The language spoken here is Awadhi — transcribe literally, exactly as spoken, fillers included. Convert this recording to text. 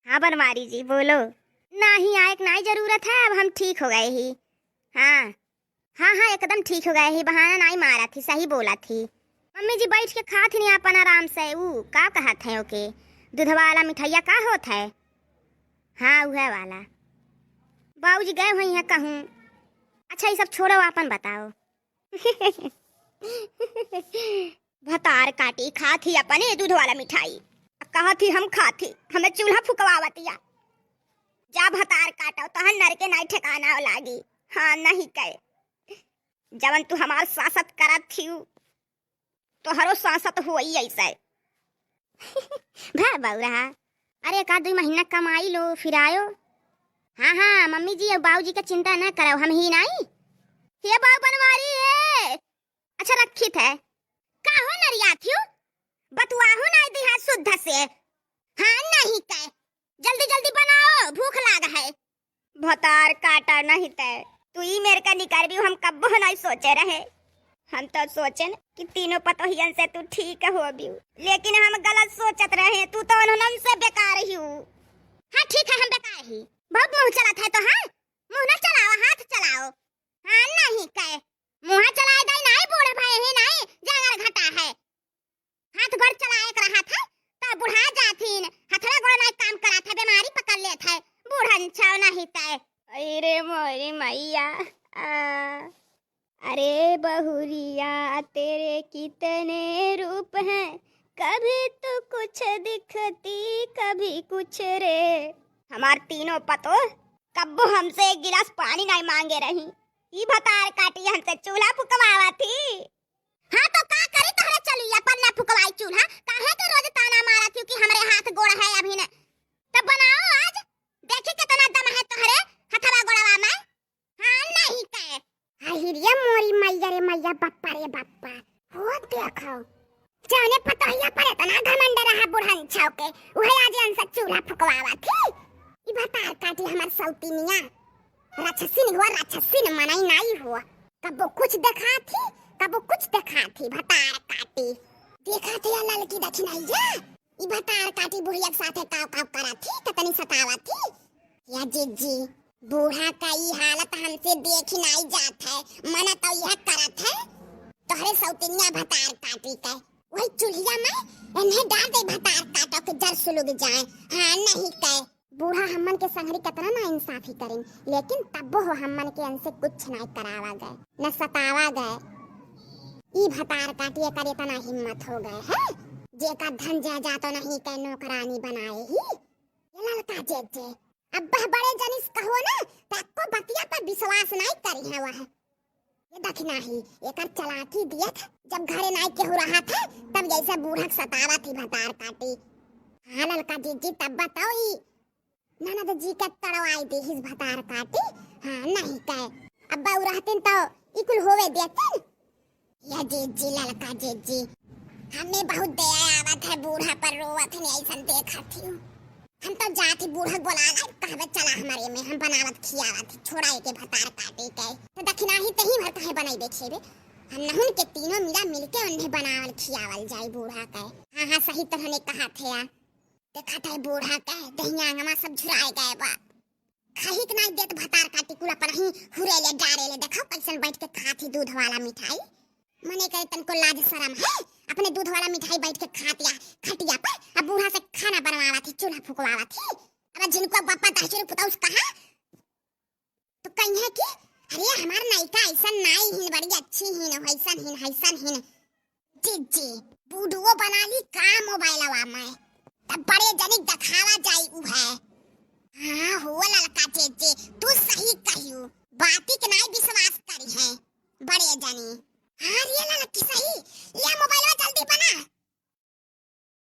हाँ बनवारी जी, बोलो। नाही आए के नाही जरूरत है, अब हम ठीक हो गए ही। हाँ, हाँ, हाँ, एकदम ठीक हो गए ही, बहाना नाही मारा थी, सही बोला थी। मम्मी जी बैठ के खात ही नहीं आपन आराम से, ऊ का कहत है ओके, दूध वाला मिठाइया का होत है? हाँ, उहे वाला। बाबूजी गए हुई हैं कहूँ। अच्छा, ये सब छोड़ो, आपन बताओ। भतार काटी खात ही अपने दूध वाला मिठाई, कहत ही हम खात ही, हमें चूल्हा फुकवावतिया। जा भतार काटो, तहन नर के नाई ठिकाना लागी। हाँ, नहीं कहे, जवन तू हमार सासत करत थी, तोहरो सासत होई ऐसे। भा बउरा, अरे एक आध दुई महीना कमाई लो, फिर आयो। हाँ, हाँ, मम्मी जी और बाबूजी का चिंता न करो, हम ही नाई। हे बाबू बनवारी है। अच्छा, रखित है। का हो नरिया थियो? बतुआहू नाई दिहा शुद्ध से। हाँ, नहीं कहे। जल्दी जल्दी बनाओ, भूख लाग है। भतार काटा नहीं तै। तू ई मेर का निकरबी, हम कब्बो नहीं सोचे रहे। हम तो सोचेन कि तीनों पतोहियन से तू ठीक हो बियू, लेकिन हम गलत सोचत रहे। तू तो उन्हनन से बेकार ही हूँ। हाँ, ठीक है, हम बेकार ही। बहुत मुँह चलत है तो, हाँ, मुँह न चलाओ, हाथ चलाओ। हाँ, नहीं कहे। मुँह चलाए दई नाई, बूढ़ भए ही नाई, जांगर घटा है। हाथ गोड़ चलाए के रहत है, त बुढ़ा जाथिन, हथवा गोड़ नाई काम करत है, बीमारी पकड़ लेत है, बूढ़न छाव नहीं तय। अरे मोरी मैया, आ, अरे बहुरिया, तेरे कितने रूप हैं, कभी तो कुछ दिखती, कभी कुछ रे। हमार तीनों पतो कब्बो हमसे एक गिलास पानी नहीं मांगे रही। ई भतार काटी हमसे चूल्हा फुकवावा थी। हाँ तो का करी तोहरे चलुइया पर ना फुकवाई चूल्हा? काहे के रोज ताना मारत हूँ कि हमरे हाथ गोड़ है अभी न? तब बनाओ आज, देखी कितना दम है तोहरे हथवा गोड़वा में। हाँ नहीं के। हाय रे मोरी मैया रे मैया, बप्पा रे बप्पा। हो देखो, जौने पतोहिया पर इतना घमंड रहा बुढ़न छौके, उहे आज इनसे चूल्हा फुकवावा थी। ई भतार काटी हमर सौतिनिया। राक्षसिन हुआ, राक्षसिन मनई नाई हुआ। कबो कुछ देखा थी, कबो कुछ देखा थी, भतार काटी। देखा थी या ललकी दखिनैया, ई भतार काटी बुढ़िया के साथे काव काव करा थी, कतनी सतावा थी। या जिज्जी, बूढ़ा का ई हालत हमसे देखी नाई जात है, मना तो यह करत है, तोहरे सौतिनिया भतार काटी के। वही चूल्हिया में इन्हें डाल दे भतार काटो के जर सुलुग जाए। हाँ, नहीं के। बूढ़ा हमन के संगरी कितना ना इंसाफी करिन, लेकिन तब्बो हो हमन के इनसे कुछ नाई करावा गए, न सतावा गए। ई भतार काटी एकर इतना हिम्मत हो गए है, जेका धन जायदाद तो नहीं के नौकरानी बनाए ही। ये ललका जे जे, अब बह बड़े जनिस कहो ना, तो एक्को बतिया पर विश्वास नाई करी है वह। ये दखिना ही, एकर चलाकी दियत, जब घरे नाई केहू रहत है, तब जैसे बूढ़क सतावत ही भतार काटी। हाँ ललका जिज्जी, तब बताओ ई ननद जी के तड़वाई दी हिस भतार काटी। हाँ, नहीं कहे। अब बहू रहतिन तो ई कुल होवे देतिन। या जिज्जी, ललका जिज्जी, हमें बहुत दया आवत है बूढ़ा पर, रोवत है, ऐसन देखत ही। हम तो जाति बूढ़ा बोला ला, कहबे चला हमारे में, हम बनावत खियावत ही, छोड़ा एके भतार काटी के। तो दखिना ही तही भर काहे बनाई देखे बे? हम नहुन के तीनों मिला मिलके उन्हें बनावल खियावल जाई बूढ़ा के। हाँ, हाँ, सही तरह ने कहा थे यार। देखा थे बूढ़ा के दहिया अंगमा सब झुराए गए बा। खाही के नाई देत भतार काटी कुल अपन ही हुरे ले डारे ले। देखो कैसन बैठ के खात ही दूध वाला मिठाई। मने करे तनको लाज शरम है, अपने दूध वाला मिठाई बैठ के खात या खटिया पर, अब बूढ़ा से खाना बनवावत ही, चूल्हा फुकवावत ही। अब जिनको बापा दहचुर पुतौस कहा तो कहिए कि अरे हमार नैका ऐसन नाई हिन, बड़ी अच्छी हिन, हैसन हिन, हैसन हिन। जिज्जी, बूढ़ो बना ली का मोबाइलवा में, तब बड़े जनिक देखावा जाई उहे। हाँ हो ललका जिज्जी, तू सही कहियो, बाती के नाई विश्वास करी है बड़े जनी। हाँ रे ललकी सही, ये मोबाइलवा जल्दी बना।